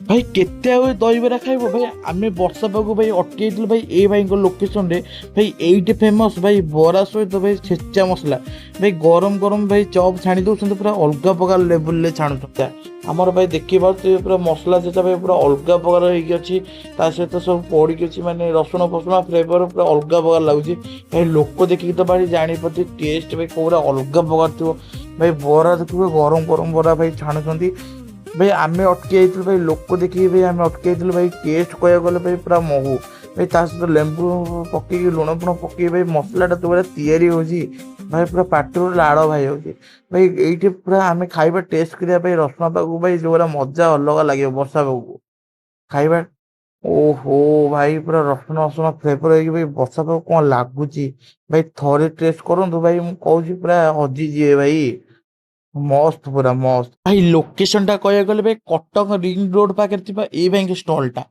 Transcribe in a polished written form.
ଭାଇ, କେତେ ଆଉ ଏ ଦହିବରା ଖାଇବ? ଭାଇ, ଆମେ ବର୍ଷା ପାଗକୁ ଭାଇ ଅଟକି ଯାଇଥିଲୁ ଭାଇ ଏଇ ଭାଇଙ୍କ ଲୋକେସନରେ। ଭାଇ, ଏଇଠି ଫେମସ୍ ଭାଇ ବରା ସହିତ ଭାଇ ଛେଚା ମସଲା। ଭାଇ, ଗରମ ଗରମ ଭାଇ ଚପ୍ ଛାଣି ଦେଉଛନ୍ତି, ପୁରା ଅଲଗା ପ୍ରକାର ଲେବୁଲରେ ଛାଣୁଛନ୍ତି। ଆମର ଭାଇ ଦେଖିପାରୁଥିବେ, ପୁରା ମସଲା ଛେଚା ଭାଇ ପୁରା ଅଲଗା ପ୍ରକାର ହେଇକି ଅଛି। ତା ସହିତ ସବୁ ପଡ଼ିକି ଅଛି, ମାନେ ରସୁଣ ଫସୁଣ ଫ୍ଲେଭର ପୁରା ଅଲଗା ପ୍ରକାର ଲାଗୁଛି। ଭାଇ, ଲୋକ ଦେଖିକି ତ ଭାଇ ଜାଣିପାରୁଥିବେ ଟେଷ୍ଟ ଭାଇ ପୁରା ଅଲଗା ପ୍ରକାର ଥିବ। ଭାଇ, ବରା ଦେଖିବେ, ଗରମ ଗରମ ବରା ଭାଇ ଛାଣୁଛନ୍ତି। ଭାଇ, ଆମେ ଅଟକି ଯାଇଥିଲୁ ଭାଇ, ଲୋକ ଦେଖିକି ଭାଇ ଆମେ ଅଟକି ଯାଇଥିଲୁ। ଭାଇ, ଟେଷ୍ଟ କହିବାକୁ ଗଲେ ଭାଇ ପୁରା ମହୁ। ଭାଇ, ତା ସହିତ ଲେମ୍ବୁ ପକେଇକି, ଲୁଣ ଫୁଣ ପକେଇକି ଭାଇ ମସଲାଟା ଯୋଉ ଭଳିଆ ତିଆରି ହେଉଛି, ଭାଇ ପୁରା ପାଟିରୁ ଲାଳ ଭାଇ ଯାଉଛି। ଭାଇ, ଏଇଠି ପୁରା ଆମେ ଖାଇବା ଟେଷ୍ଟ କରିବା ପାଇଁ ରସୁଣ ପାଗକୁ ଭାଇ ଯୋଉ ଭଳିଆ ମଜା ଅଲଗା ଲାଗିବ। ବର୍ଷା ପାଗକୁ ଖାଇବା, ଓହୋ ଭାଇ, ପୁରା ରସୁଣ ରସୁଣ ଫ୍ଲେଭର ହେଇକି ଭାଇ ବର୍ଷା ପାଗ କଣ ଲାଗୁଛି। ଭାଇ, ଥରେ ଟେଷ୍ଟ କରନ୍ତୁ ଭାଇ, ମୁଁ କହୁଛି ପୁରା ହଜିଯିବେ ଭାଇ। ମସ୍ତ, ପୁରା ମସ୍ତ। ଭାଇ, ଲୋକେସନଟା କହିବାକୁ ଗଲେ ଭାଇ କଟକ ରିଙ୍ଗ ରୋଡ ପାଖରେ ଥିବା ଏଇ ଭାଇଙ୍କ ଷ୍ଟଲଟା।